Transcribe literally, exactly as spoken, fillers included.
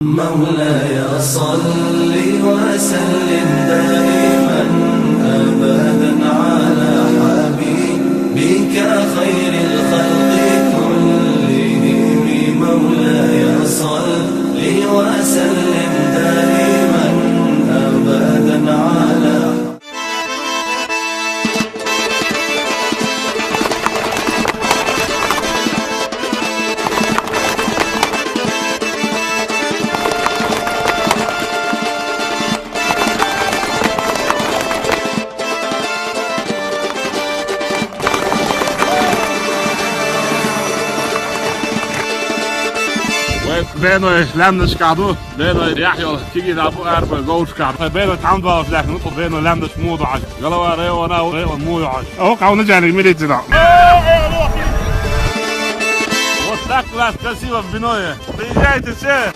مولاي صل وسلم دائما أبدا على حبيبك خير الخلق كلهم. مولاي صل وسلم دائما أبدا على Бено лемдаш кӀалду, бено яхь йола кегий дӀабу арба говш кӀалду. Бено тӀамдвалаш лехна, бено лемдаш мух доагӀаш. Голова района, район мух йоагӀаш. О, кавна жани милицина. Вот так у нас красиво в Биное. Приезжайте все.